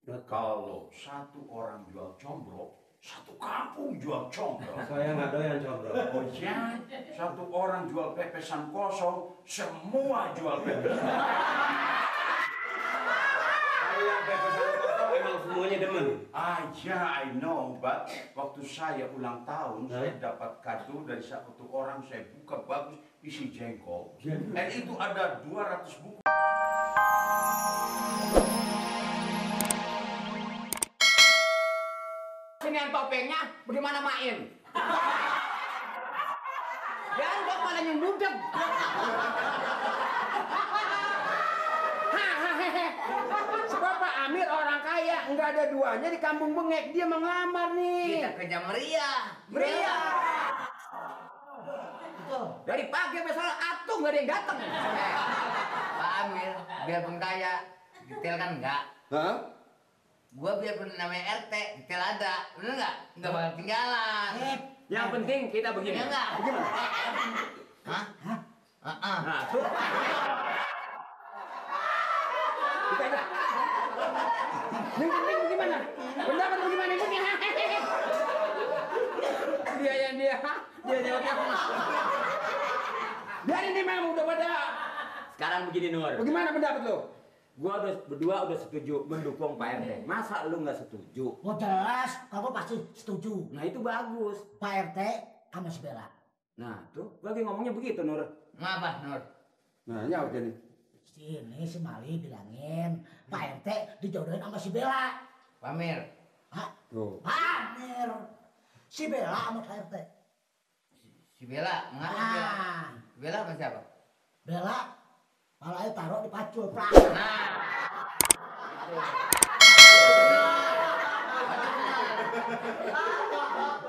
Kalau satu orang jual combro, satu kampung jual combro. Saya nggak doyan combro. Oh ya, satu orang jual pepesan kosong, semua jual pepesan. Saya pepesan kosong emang semuanya demen. Ya, I know, but waktu saya ulang tahun, saya dapat kado dari satu orang, saya buka bagus, isi jengkol. Dan itu ada 200 buku. Sinian topengnya, bagaimana main? Ya, dok malah nyembudek. Sebab Pak Amir orang kaya, nggak ada duanya di kampung Bengek, dia mengelamar nih. Kita kerja meriah. Meriah. Dari pagi sampai sore atuh nggak ada yang datang. Pak Amir, biarpun kaya, detail kan enggak? Hah? Gua biarpun namanya RT, detail ada, bener nggak? Nggak bakal ketinggalan. Yang penting kita begini. Ya enggak? Hah? Nah, tuh. Kita aja. Yang penting bagaimana? Pendapat bagaimana ini? Dia jawabnya. Biarin nih memang udah pada. Sekarang begini Nur. Bagaimana pendapat lo? Gua berdua udah setuju mendukung Pak RT. Masa lu nggak setuju? Oh jelas, kamu pasti setuju. Nah itu bagus. Pak RT sama si Bella. Nah tuh, lagi ngomongnya begitu Nur. Ngapa, Nur? Nah ya udah nih. Sini si Mali bilangin Pak RT dijodohin sama si Bella. Pak Amir. Hah? Tuh. Pak Amir. Si Bella sama Pak RT. Si Bella, mengapa Bella? Ah, Bella sama siapa? Bella malahnya taruh di pacul. Prak. Nah.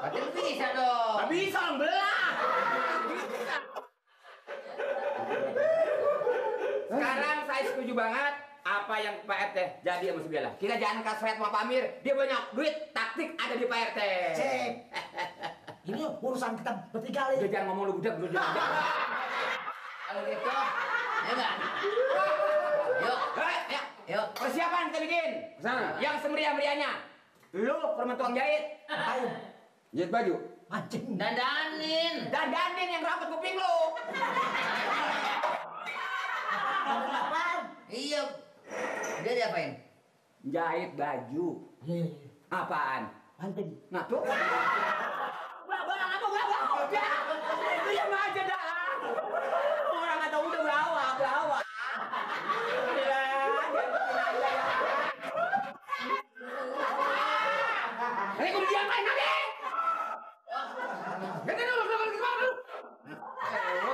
Berarti lu bisa dong. Gak bisa orang belah. Sekarang saya setuju banget apa yang Pak RT jadi sama si Bella. Kita jangan kasret sama Pak Amir. Dia banyak duit, taktik ada di Pak RT. Cek. Ini urusan kita bertiga Udah nih. jangan ngomong lu budak, lu jangan. Kalau gitu, ya enggak? Yuk. Ya. Yuk. Persiapan kita bikin. Sana. Yang semeriah-meriahnya. Lu permen tukang jahit. Ayo, Jahit baju. mancing. Dandanin. Dandanin yang rapat kuping lu. Apaan? Iya. Dia diapain? Jahit baju. Iya. Apaan? Mancing. Nah tuh. Udah. Diam aja dah. Orang kata udah bawa. Ini gue diapain lagi? Ganti dulu, gimana lu?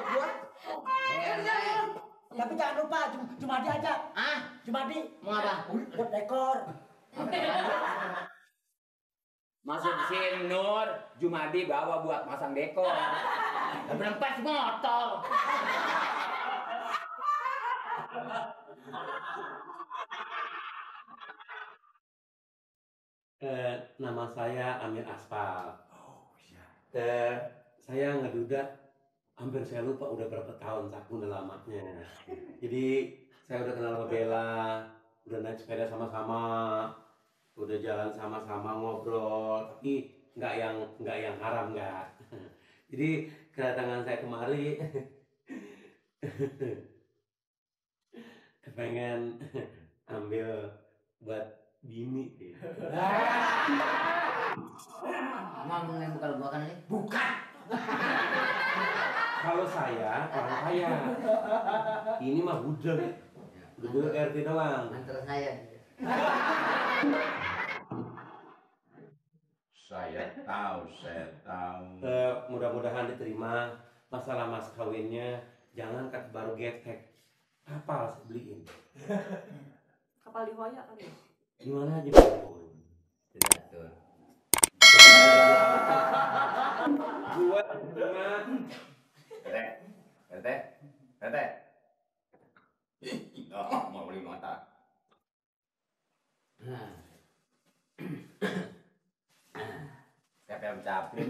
Gua. Tapi jangan lupa, cuma diajak. Ah, Cuma di. mau apa? Buat dekor. Masuk sini Nur, Jumadi bawa buat masang dekor. Berempat motor. Nama saya Amir Aspal. Oh iya. Saya ngeduda, hampir saya lupa udah berapa tahun saking udah lamanya. Jadi saya udah kenal sama Bella, udah naik sepeda sama-sama, udah jalan sama-sama ngobrol, tapi nggak yang haram nggak. Jadi kedatangan saya kemari pengen ambil buat bini. Ngomong yang bukan gua kan ini? Bukan. Kalau saya orang kaya, ini mah budek RT doang. Antar saya. Saya tahu. Mudah-mudahan diterima. Masalah mas kawinnya jangan kat baru getek, kapal saya beliin. Kapal di Hoya kali ya? Gimana aja Bang? Sudah atur. Dua lima. RT. Mau beli mata. Siapa yang capek?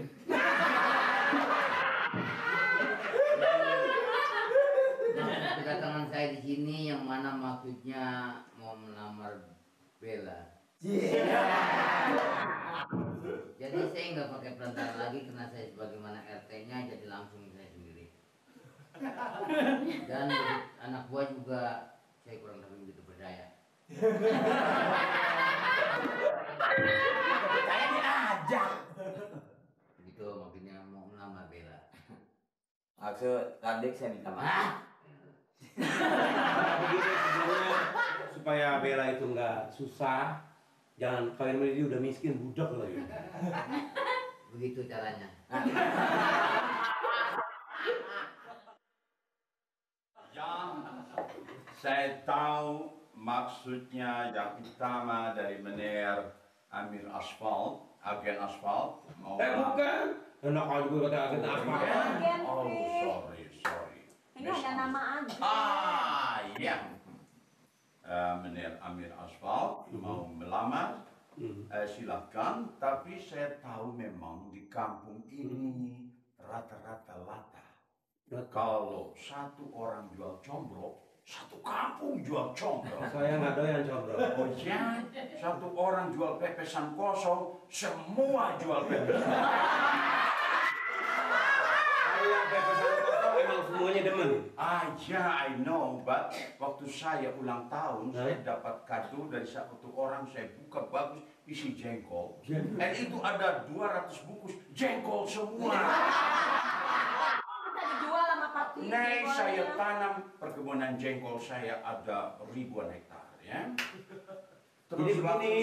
Kedatangan saya di sini yang mana maksudnya mau melamar Bella. Jadi saya nggak pakai perantara lagi karena saya sebagaimana RT-nya jadi langsung saya sendiri. Dan anak buah juga saya kurang lebih begitu berdaya. Percaya diajak. Begitu maksudnya mau melamar Bella. Maksud adik saya minta maaf. Begini sebenarnya supaya Bella itu nggak susah, jangan kalian dia udah miskin budak lagi. Begitu caranya. Yang saya tahu maksudnya yang utama dari Meneer Amir Asfalt, agen asfalt. Bukan. Enak aja gue kata agen asfalt. Agen, Oh, Pi. sorry. Ini hanya nama aja. Iya. Meneer Amir Asfalt mau melamar, silakan. Tapi saya tahu memang di kampung ini rata-rata lata. Kalau satu orang jual combro, satu kampung jual combro. Saya nggak doyan combro. Oh ya, satu orang jual pepesan kosong, semua jual pepesan. Kalau yang pepesan kosong emang semuanya demen. I know, but waktu saya ulang tahun, saya dapat kado dari satu orang, saya buka bagus, isi jengkol. Dan itu ada 200 bungkus jengkol semua. Kita dijual sama Papi. Nih, saya tanam perkebunan jengkol saya ada ribuan hektar, ya. Jadi begini,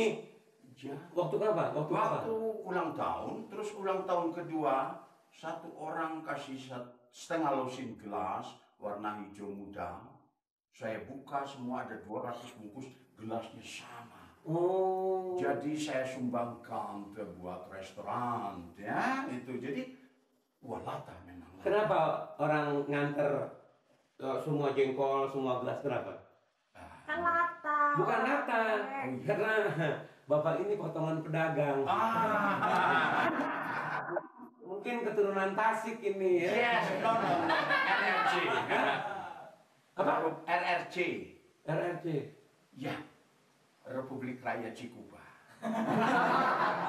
waktu apa? Waktu ulang tahun, terus ulang tahun kedua, satu orang kasih setengah losin gelas warna hijau muda. Saya buka semua ada 200 bungkus, gelasnya sama. Oh. Jadi saya sumbangkan buat restoran, ya itu. Jadi wah lata memang. Lata. Kenapa orang nganter semua jengkol, semua gelas kenapa? Kan lata. Bukan lata, karena bapak ini potongan pedagang. Mungkin keturunan Tasik ini ya. Yes, no. RRC. Apa? RRC. RRC. Ya, Republik Rakyat Cikupa.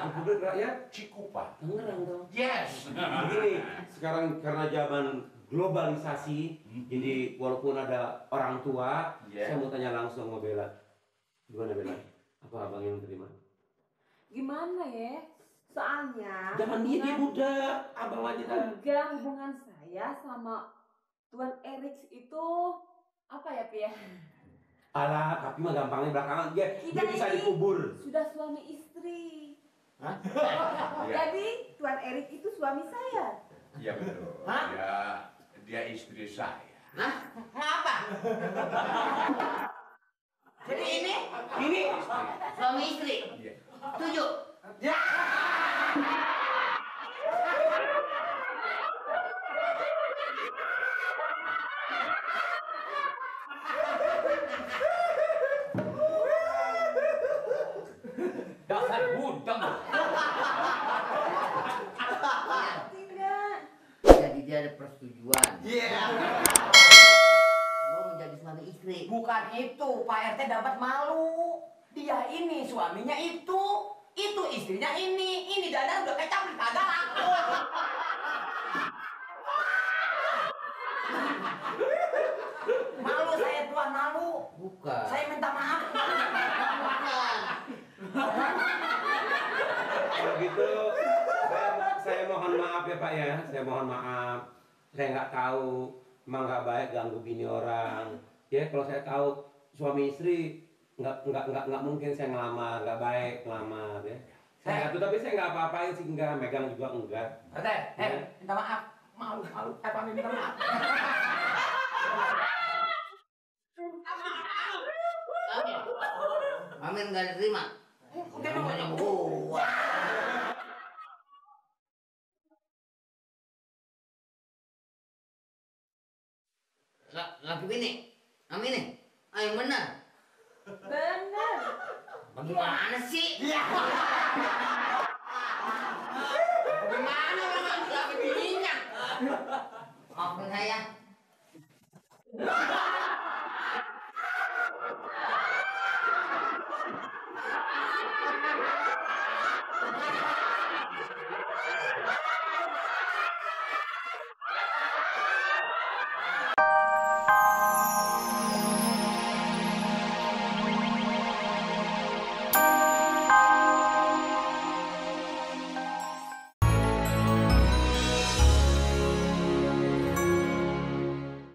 Republik Rakyat Cikupa. Tangerang dong. Yes. Begini, sekarang karena zaman globalisasi, jadi walaupun ada orang tua, Yeah. saya mau tanya langsung sama Bella. Gimana Bella? Apa abang yang terima? Gimana ya? Soalnya Jangan dia budak, abang aja dah. enggak, hubungan saya sama Tuan Erik itu apa ya, Pi ya? Alah, tapi mah gampangnya belakangan dia Kita bisa ini dikubur. Sudah suami istri. Hah? Jadi Tuan Erik itu suami saya. Iya betul. Hah? Ya, dia istri saya. Hah? Ngapa? Jadi ini suami istri. Iya. Setuju? Dasar budak. Tidak. Jadi dia ada persetujuan. Mau menjadi suami istri. Bukan itu, Pak RT dapat malu. Dia ini suaminya itu istrinya ini dadar udah kecap kagak laku. Malu saya Tuan, malu. Bukan. Saya minta maaf. Bukan. Kalau gitu, saya mohon maaf ya Pak ya. Saya mohon maaf. Saya nggak tahu, emang nggak baik ganggu bini orang. Ya kalau saya tahu suami istri nggak mungkin saya ngelamar, nggak baik ngelamar ya. Saya tuh tapi saya nggak apa-apain sih, enggak megang juga enggak. RT, minta maaf. Malu. Pamit minta maaf. Amir nggak diterima. Udah Namanya gua. Laki bini, Amin nih, ayo benar. Benar. Bagaimana sih? Bagaimana memang laki bininya? Maafin saya.